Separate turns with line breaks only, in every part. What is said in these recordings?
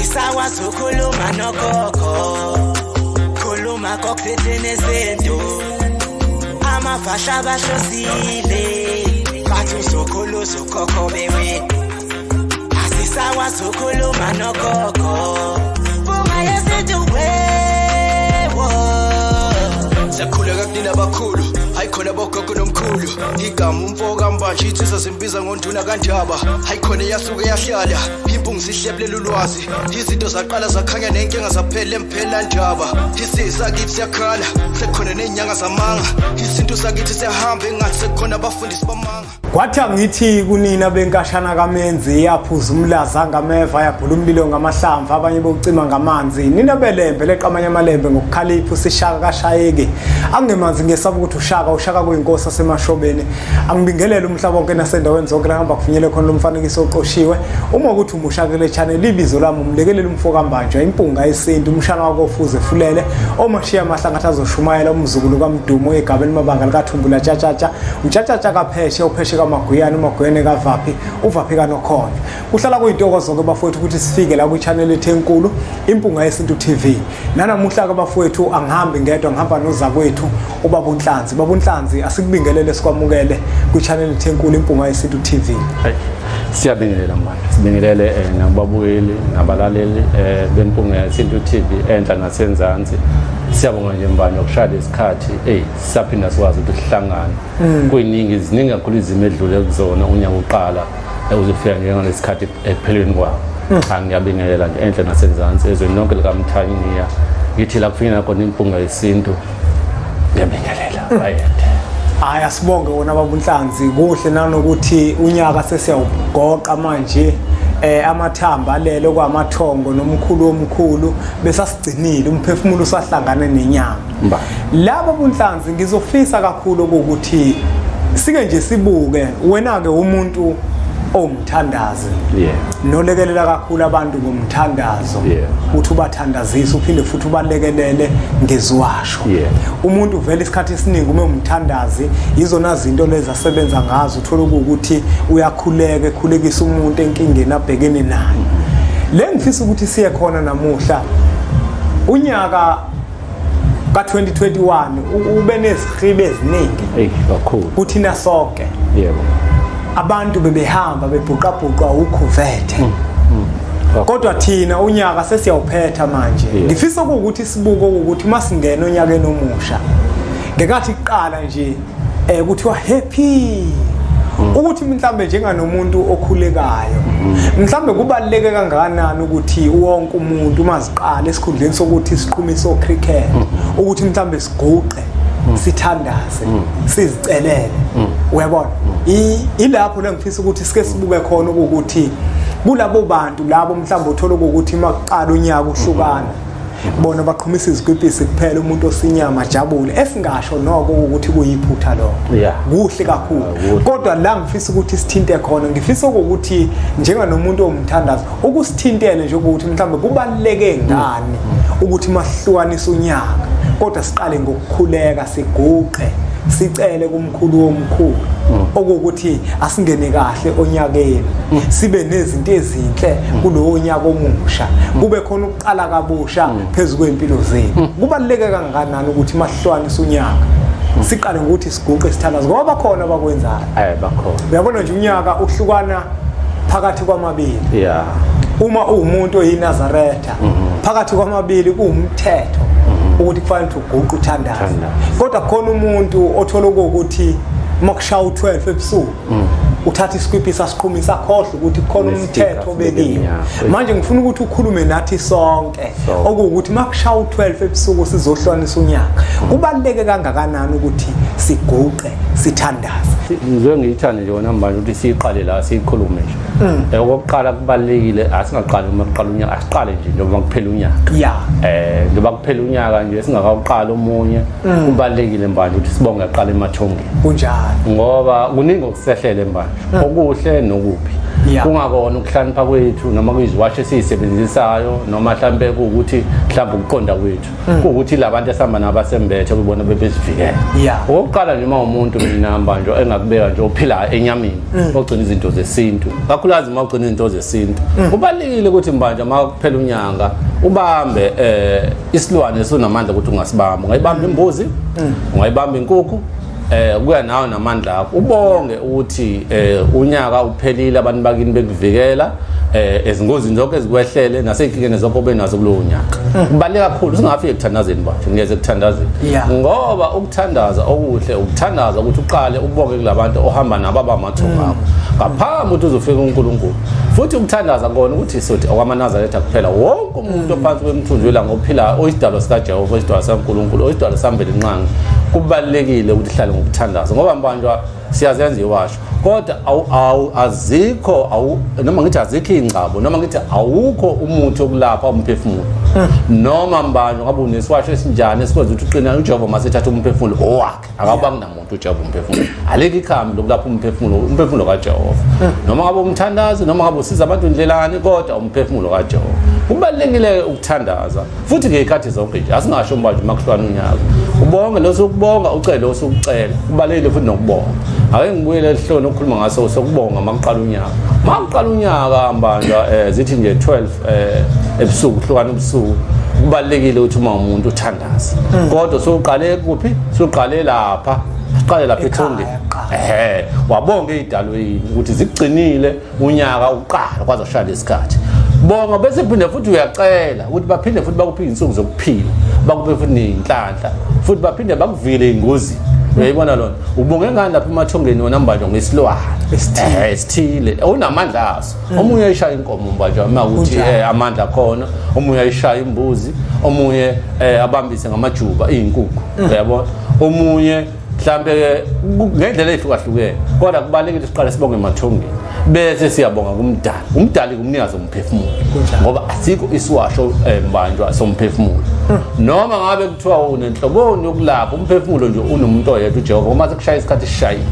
Asisakwazi ukukhuluma nogogo, khuluma kokuthethene sento. Amafasha bahlosile, bathi uzokhuluza ukhokho bewe. Asisakwazi ukukhuluma nogogo. Bunga yesintu wewo.
Siyakhuleka kunina abakhulu, hayi khona bogogo nomkhulu. Igama umfo kaMbanje, insizwa zimbiza ngonduna kaNdaba. Hayi khona yasuke yahlala impungu, zihlebulela ulwazi. Izinto zaqala zakhanya, nenkinga zaphela emphela ndaba. Isisakithi siyakhala, sekukhona ney'nyanga zamanga. Isintu sakithi siyahamba, engathi sekukhona abafundisi bamanga.
Kwathi angithi kunina benkashana kaMenzi, yaphuza umlaza ngameva, yabhula umlilo ngamahlamvu, abanye bocima ngamanzi. Nina belembe leqa amanye amalembe ngokukhalipha, usishaka kashayeki angemanzi, ngesaba ukuthi ushaka ushaka kuyinkosi asemashobeni. Angibingelele umhlaba wonke nasendaweni zonke la hamba kufinyele khona lo mfanekiso oqoshiwe. Uma ukuthi umusha kule channel, ibizo lami umlekeleli umfo kaMbanjwa, impunga yesintu, umshana wakofuze fulele omashiya amahlangathi azoshumayela, umzukulu kaMdumo egabeni mabanga likathumbula tshatshatsha, utshatshatsha kapheshe, upheshe kamaguyane, umaguyane kavaphi, uvaphi kanokhona. Kuhlala kuyintokozo-ke bafowethu ukuthi sifike la kwi-channel ethu enkulu, Impunga Yesintu TV. Nanamuhla-ke bafowethu angihambi ngedwa, ngihamba nozakwethu ubaba uNhlanzi. Baba uNhlanzi, asikubingelele, sikwamukele kwi-channel ethu enkulu, Impunga Yesintu TV.
Hayi, siyabingelela manje, sibingelele nakubabukeli nabalaleli beMpunga Yesintu TV enhla nasenzansi. Siyabonga nje mbani ukushaya lesikhathi, ey, sisaphinda sikwazi ukuthi sihlangane. Kuyiningi, ziningi kakhulu izimo edlule kuzona unyaka uqala uzofika njengalesikhathi ekupheleni kwawo. Cha, ngiyabingelela nje enhla nasenzansi ezweni lonke likaMthaniya, ngithi la kufinyelela khona Impunga Yesintu, ngiyabingelela, bayede.
Hayi, asibonge wona baba uNhlanzi. Kuhle nanokuthi unyaka sesiyawugoqa manje, amathamba alele kwamathongo nomkhulu omkhulu besasigcinile, umphefumulo usahlangane nenyama.
Mba.
Labo bunhlanzi, ngizofisa kakhulu ukuthi sike nje sibuke wena ke, umuntu owumthandazi nolekelela kakhulu abantu ngomthandazo, uthi ubathandazise uphinde futhi ubalekelele ngeziwasho. Umuntu vele isikhathi esiningi uma umthandazi, yizona zinto lezi asebenza ngazo. Uthola ukuthi uyakhuleka, ekhulekisa umuntu enkingeni abhekene nayo. Le ngifisa ukuthi siye khona namuhla, unyaka ka-2021 ube nezihibe eziningi
Eyi, kakhulu.
kuthina sonke. Abantu bebehamba bebhuqabhuqwa ukhuvethe, kodwa thina unyaka sesiyawuphetha manje. Ngifisa ukuthi sibuke ukuthi masingena onyakeni omusha, ngekathi kuqala nje kuthiwa happy, ukuthi mhlambe njenganomuntu okhulekayo, mhlambe kubaluleke kangakanani ukuthi wonke umuntu maziqala, esikhundleni sokuthi siqhumise o-cricket, ukuthi mhlambe siguqe, sithandaze, sizicelele, uyabona? Ilapho la ngifisa ukuthi sike sibuke khona ukuthi kulabo bantu labo mhlawumbe uthola ukuthi makuqala unyaka uhlukana, bona baqhumisa izikwipisi kuphela, umuntu osinyama ajabule, esingasho noko ukuthi kuyiphutha lokho. Kuhle kakhulu.
Kuhle.
Kodwa la ngifisa ukuthi sithinte khona, ngifisa ukuthi njenganomuntu omthandazo ukusithintele nje ukuthi mhlawumbe kubaluleke ngani ukuthi masihlukanise unyaka, kodwa siqale ngokukhuleka, siguqe, sicele kumkhulu womkhulu okuwukuthi asingene kahle onyakeni, sibe nezinto ezinhle kulowo nyaka omusha, kube khona ukuqala kabusha phezu kwempilo zethu. Kubaluleke kangakanani ukuthi masihlukanise unyaka siqale ngokuthi siguqe, sithandaze? Ngoba bakhona abakwenzayo.
Bakhona.
Uyabona nje, unyaka uhlukana phakathi kwamabili. Uma uwumuntu oyiNazaretha, phakathi kwamabili kuwumthetho ukuthi kufanele ukuthi uguqe, uthandaze.
Uthandaze.
Kodwa khona umuntu othola ukuthi uma kushaya u-12 ebusuku uthatha isikwipisi asiqhumisa, akhohlwe ukuthi khona
Nestika
umthetho obekiwe.
Sibeke.
Manje ngifuna ukuthi ukhulume nathi sonke
Sonke.
okuwukuthi uma kushaya u-12 ebusuku sizohlukanisa unyaka, kubaluleke kangakanani ukuthi siguqe, sithandaze?
Ngizoke ngiyithande nje wona manje ukuthi siyiqale la, siyikhulume nje. Okokuqala, kubalulekile, asingaqali uma kuqala unyaka, asiqale nje njengoba kuphela unyaka. Njengoba kuphela unyaka nje, singakawuqala omunye, kubalulekile mbanje ukuthi sibonge aqala emathongeni.
Kunjalo.
Ngoba kuningi okusehlele mbanje, okuhle nokubi. Kungakona ukuhlakanipha kwethu noma kuyiziwasho esiyisebenzisayo noma mhlambe kuwukuthi mhlawumbe ukuqonda kwethu mm. Kuwukuthi labantu esihamba nabo asembethe kubona bebezivikela. Okokuqala nje uma umuntu mina mbanjwa engakubeka nje ophila enyameni mm. Ogcina izinto zesintu, kakhulukazi uma ugcina izinto zesintu mm. Kubalulekile ukuthi mbanjwa uma kuphela unyanga ubambe isilwane esinamandla ukuthi ungasibamba. Ungayibamba imbuzi, ungayibamba inkukhu, kuya nawe namandla akho, ubonge ukuthi unyaka uphelile, abantu bakini bekuvikela ezingozini zonke ezikwehlele nasey'nkingeni zonke obe nazo kulowo nyaka. Kubaluleke kakhulu singafiki ekuthandazeni bantu, ngiyeze ekuthandazeni ngoba ukuthandaza okuhle ukuthandaza ukuthi uqale ubonge kulabantu ohamba nabo abamathongo akho ngaphambi ukuthi uzofika uNkulunkulu. Futhi ukuthandaza kona ukuthi sothi okwamaNazaretha kuphela, wonke umuntu ophansi kwemthunzi welanga ophilayo oyisidalwa sikaJehova, oyisidalwa sikaNkulunkulu, oyisidalwa sambele nqangi, kubalulekile ukuthi ihlale ngokuthandaza ngoba mbanjwa siyazenza iwasho kodwa azikho noma ngithi azikho iy'ngcabo noma ngithi awukho umuthi wokulapha umphefumulo noma mbanjwa ngabe unesiwasho esinjani esikwenza ukuthi uqine. UJehova masethatha umphefumulo owakhe, akawubangi namuntu uJehova umphefumulo. Alikho ikhambi lokulapha umphefumulo, umphefumulo kaJehova, noma ngabe umthandazi noma ngabe usiza abantu ndlelani, kodwa umphefumulo kaJehova. Kubalulekile ukuthandaza futhi ngey'khathi zonke nje, asingasho manje uma kuhlukana unyaka ubonge lo sukubonga, ucele lo sukucela, kubalulekile futhi nokubonga. Ake ngibuyele esihlokweni okukhuluma ngaso sokubonga uma kuqala unyaka. Uma kuqala unyaka mbanjwa zithi nje 12 ebusuku, kuhlukana ubusuku, kubalulekile ukuthi uma umuntu uthandaze, kodwa suqale kuphi? Suqale lapha, siqale lapha ethongeni, ehe, wabonga ey'dalweni ukuthi zikugcinile unyaka uqala kwaze kushaya lesikhathi. Bonga bese phinde futhi uyacela ukuthi baphinde futhi bakuphe iy'nsuku zokuphila, bakuphe futhi ney'nhlanhla, futhi baphinde bakuvikele ey'ngozini. Uyayibona lona, ubonge ngani lapha emathongeni wena mbanjwa? Ngesilwane esithile unamandla aso. Omunye uyayishaya inkomo mbanjwa uma ukuthi amandla khona, omunye uyayishaya imbuzi, omunye abambise ngamajuba iy'nkukhu, uyabona, omunye mhlambe ngendlela ehlukahlukene, kodwa kubalulekile siqale sibonge emathongeni bese siyabonga kumdali. Umdali kumnikazi umphefumulo, ngoba asikho isiwasho mbanjwa somphefumulo noma ngabe kuthiwa unenhloboni yokulapha umphefumulo nje, unomuntu oyedwa, uJehova. Uma sekushaya isikhathi sishayile,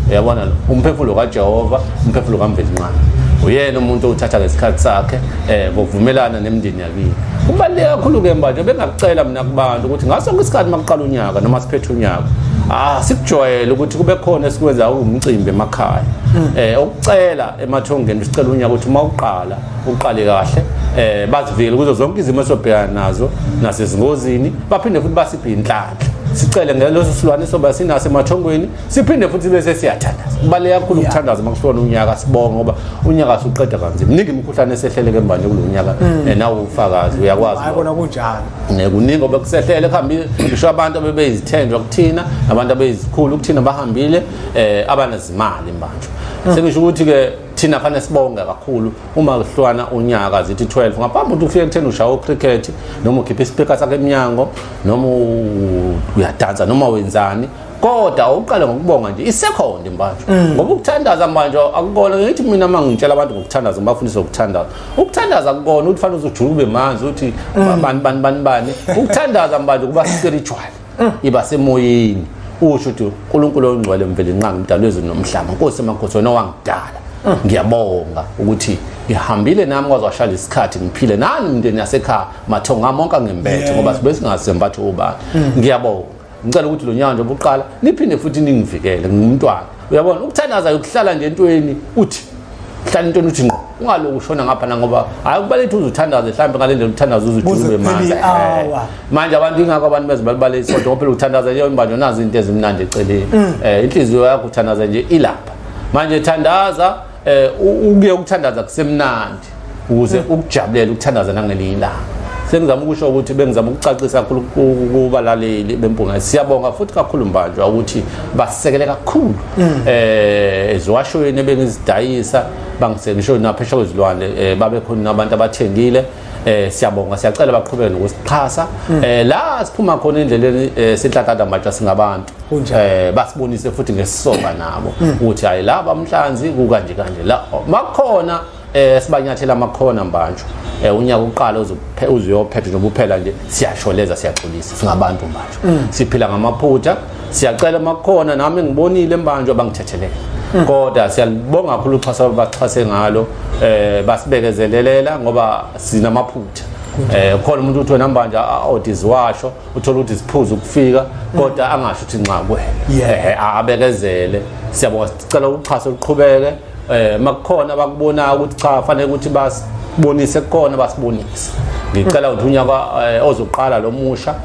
uyabona lo umphefumulo kaJehova, umphefumulo kaMvelinqangi, uyena umuntu owuthatha ngesikhathi sakhe ngokuvumelana nemindeni yakini. Kubaluleke kakhulu-ke manje, bengakucela mina kubantu ukuthi ngaso sonke isikhathi uma kuqala unyaka noma siphethe unyaka, sikujwayele ukuthi kube khona esikwenza umcimbi emakhaya ukucela emathongeni, sicela unyaka ukuthi uma uqala uqale kahle, bazivikele kuzo zonke izimo esobhekana nazo nasezingozini, baphinde futhi basiphe inhlanhla. Sicele ngaleso silwane soba sinaso emathongweni, siphinde futhi bese siyathandaza. Kubaluleke kakhulu ukuthandaza uma kuhlona unyaka, sibonga ngoba unyaka suqeda kanzima. Mningi imikhuhlane esehleleke mbanje kulo nyaka, nawe ufakazi, uyakwazi.
Hayi, kona kunjalo.
Kuningi obekusehlele kuhambile, ngisho abantu abebeyizithenjwa kuthina, abantu abeyizikhulu kuthina bahambile, abanezimali mbanjwa. Sengisho ukuthi ke thina fanele sibonge kakhulu uma kuhlukana unyaka zithi 12, ngaphambi ukuthi ufike kutheni ushaya ucricket noma ukhipha ispeaker sakhe emnyango noma uyadansa noma wenzani, kodwa uqale ngokubonga nje isecond mbanjwa, ngoba ukuthandaza mbanjwa akukona. Ngithi mina uma ngitshela abantu ngokuthandaza, ngibafundisa ukuthandaza, ukuthandaza akukona ukuthi fanele uzojula ube manzi uthi bani bani bani bani. Ukuthandaza mbanjwa kuba spiritual, iba semoyeni, usho ukuthi uNkulunkulu ongcwele, Mvelinqangi, umdali wezulu nomhlaba, Nkosi emakhosi, wena owangidala, ngiyabonga ukuthi ngihambile nami kwaze washaya isikhathi, ngiphile nani umndeni yasekhaya, mathonga ami onke angembethe, ngoba sibe singasembathi ubani. Ngiyabonga, ngicela ukuthi lo nyaka nje obuqala niphinde futhi ningivikele, ngingumntwana. Uyabona, ukuthandaza ukuhlala nje entweni, uthi hlala entweni, uthi ngqo, ungaloku ushona ngapha na, ngoba hayi kubalulekile ukuthi uzuthandaze mhlawumbe ngale ndlela uthandaza
Kuze
uzujule
kuphele
manzi.
i-hour.
Manje abantu, ingakho abantu beze balibale isonto, ngoba phela uthandaza leyo mbanjwa nazi into ezimnandi eceleni, inhliziyo yakho uthandaza nje ilapha. Manje thandaza ukuye ukuthandaza kusemnandi ukuze ukujabulela ukuthandaza nangelinye ilanga. Sengizama ukusho ukuthi bengizama ukucacisa kakhulu kubalaleli beMpunga. Siyabonga futhi kakhulu mbanjwa ukuthi basekele kakhulu eziwashweni ebengizidayisa, bangise ngisho naphesheya kwezilwane, babe khona abantu abathengile. Siyabonga, siyacela baqhubeke nokusixhasa la siphuma khona endleleni, sinhlanhla mbanjwa singabantu.
Kunjalo.
Basibonise futhi ngesisoka nabo ukuthi hayi, laba mhlanzi kukanje kanje la makhona, sibanyathela amakhona mbanjwa. Unyaka uqala uzuyophetha nje uphela nje, siyasholeza, siyaxolisa, singabantu mbanjwa, siphila ngamaphutha. Siyacela makhona nami ngibonile mbanjwa bangithethelele. Kodwa siyalibonga kakhulu uxhaso abaxhase ngalo, basibekezelelela ngoba sinamaphutha. Khona umuntu uthi wena mbanja odiziwasho uthola ukuthi siphuza ukufika, kodwa angasho ukuthi nxa kuwena. Abekezele. Siyabonga, sicela uxhaso luqhubeke. Makukhona abakubonayo ukuthi cha, fanele ukuthi basibonise kukona, basibonise. Ngicela ukuthi unyaka ozoqala lo musha,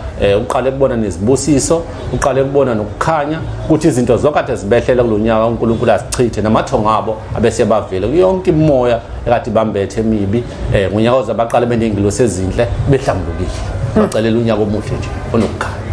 uqale kubona nezibusiso, uqale kubona nokukhanya, ukuthi izinto zonke ade zibehlele kulo nyaka uNkulunkulu asichithe, namathongo abo abese bavele yonke imoya ekade bambethe emibi. Ngonyaka oza baqale beney'ngilosi ezinhle, behlambulukile. Bacelela unyaka omuhle nje onokukhanya.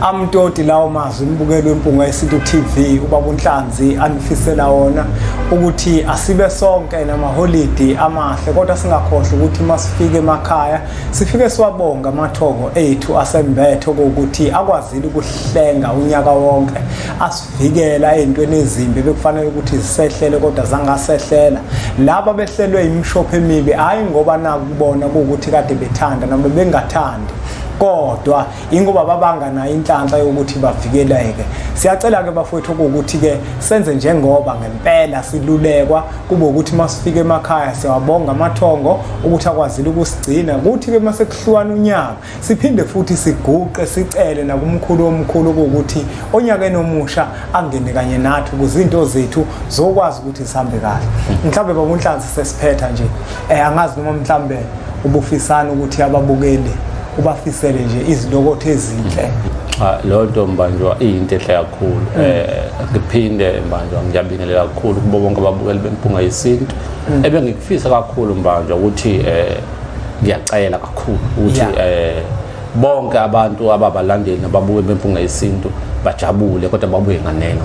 Amtoti lawo mazwi, umbukeli weMpunga Yesintu TV, ubaba uNhlanzi anifisela wona ukuthi asibe sonke namaholidi amahle, kodwa singakhohlwa ukuthi uma sifike emakhaya sifike siwabonga amathongo ethu asembethe ukuthi akwazile ukuhlenga unyaka wonke, asivikela ey'ntweni ezimbi bekufanele ukuthi zisehlele kodwa zangasehlela. Laba behlelwe imishopho emibi, hhayi ngoba nakubona kuwukuthi kade bethanda noma bengathandi, kodwa ingoba babanga nayo inhlanhla yokuthi bavikeleke. Siyacela-ke bafowethu ukuthi-ke senze njengoba ngempela silulekwa, kube ukuthi uma sifika emakhaya siyawabonga amathongo ukuthi akwazile ukusigcina, kuthi-ke uma sekuhlukana unyaka siphinde futhi siguqe sicele nakumkhulu omkhulu ukuthi onyakeni omusha angene kanye nathi ukuze izinto zethu zokwazi ukuthi zihambe kahle. Mhlawumbe baba uNhlanzi, sesiphetha nje, angazi noma mhlawumbe ubufisana ukuthi ababukeli ubafisele nje izilokotho ezinhle.
Cha, leyo nto mbanjwa iyinto enhle kakhulu. Ngiphinde mbanjwa ngiyabingelela kakhulu kubo bonke ababukeli beMpunga Yesintu. Ebengikufisa kakhulu mbanjwa ukuthi ngiyacela kakhulu ukuthi bonke abantu ababalandeli nababuke beMpunga Yesintu bajabule, kodwa babuye nganeno.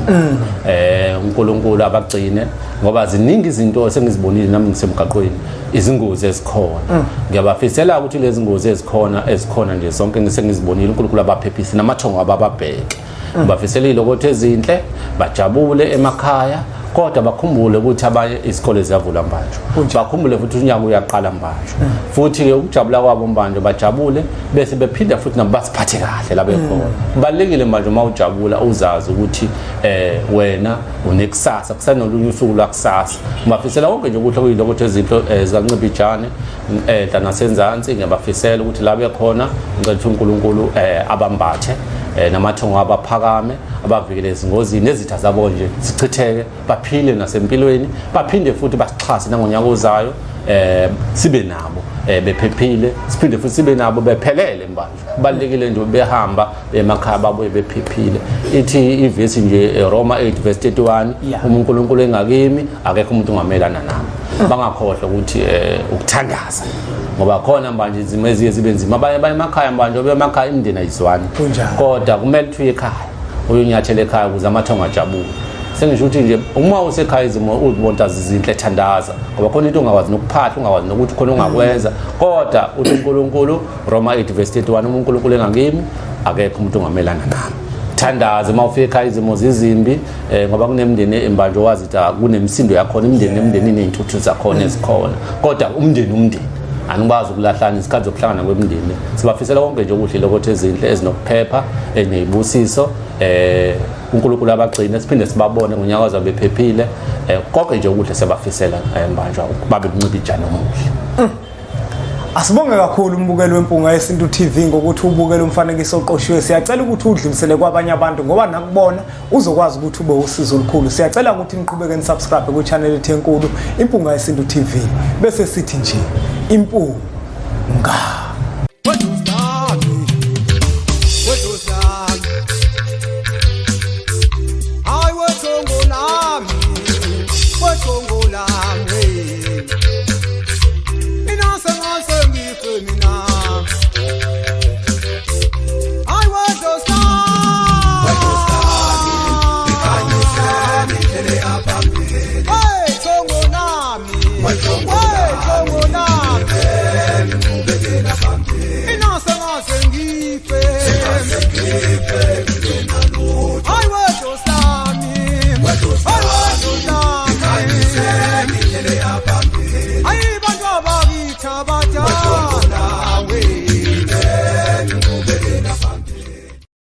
uNkulunkulu abagcine, ngoba ziningi izinto esengizibonile nami ngisemgaqweni, izingozi ezikhona. Ngiyabafisela ukuthi lezi ngozi ezikhona nje zonke ngisengizibonile, uNkulunkulu abaphephise namathongo abababheke. Ngibafisela iy'lokotho ezinhle, bajabule emakhaya, kodwa bakhumbule ukuthi abanye izikole ziyavula mbanjwa, bakhumbule futhi unyaka uyaqala mbanjwa. Futhi-ke ukujabula kwabo mbanjwa, bajabule bese bephinda futhi nabo basiphathe kahle la bekhona. Kubalulekile manje uma ujabula uzazi ukuthi wena unekusasa, kusanolunye usuku lwakusasa. Ngibafisela konke nje okuhle kuyilokotho ezinhle zikaNcibijane enhla nasenzansi. Ngiyabafisela ukuthi la bekhona, ngicela ukuthi uNkulunkulu abambathe, namathongo abaphakame, abavikele ezingozini, nezitha zabo nje zichitheke, baphile nasempilweni, baphinde futhi basixhase nangonyaka ozayo, sibe nabo bephephile, siphinde futhi sibe nabo bephelele mbandla. Kubalulekile nje behamba emakhaya babuye bephephile. Ithi ivesi nje, Roma 8 verse 31, uma uNkulunkulu engakimi, akekho umuntu ongamelana nami. Bangakhohlwa ukuthi ukuthandaza, ngoba khona manje izimo eziye zibe nzima, abanye baye emakhaya manje, emakhaya imindeni ayizwani, kodwa kumele ukuthi uye ekhaya, uyonyathela ekhaya ukuze amathongo ajabule. Sengisho ukuthi nje uma usekhaya izimo uzibona zizinhle, thandaza, ngoba khona into ongakwazi nokuphahla, ungakwazi nokuthi khona ongakwenza, kodwa uthi uNkulunkulu, Roma 8 verse 31, uma uNkulunkulu engakimi, akekho umuntu ongamelana nami. Thandaza uma ufika ekhaya izimo zizimbi, ngoba kunemindeni embanjwa wazi ukuthi kunemisindo yakhona, imindeni nemindeni iney'ntuthu zakhona ezikhona, kodwa umndeni anikwazi ukulahlana isikhathi zokuhlangana kwemindeni. Sibafisela konke nje okuhle, lokotho ezinhle ezinokuphepha, ezinezibusiso. uNkulunkulu abagcine, siphinde sibabone ngonyaka ozabe bephephile. Konke nje okuhle siyabafisela, mbanjwa, babe buncibijana omuhle.
Asibonge kakhulu umbukeli weMpunga Yesintu TV ngokuthi ubukele umfanekiso oqoshiwe. Siyacela ukuthi udlulisele kwabanye abantu, ngoba nakubona uzokwazi ukuthi ube usizo olukhulu. Siyacela ukuthi niqhubeke nisubscribe ku-channel ethu enkulu, Impunga Yesintu TV. Bese sithi nje impunga.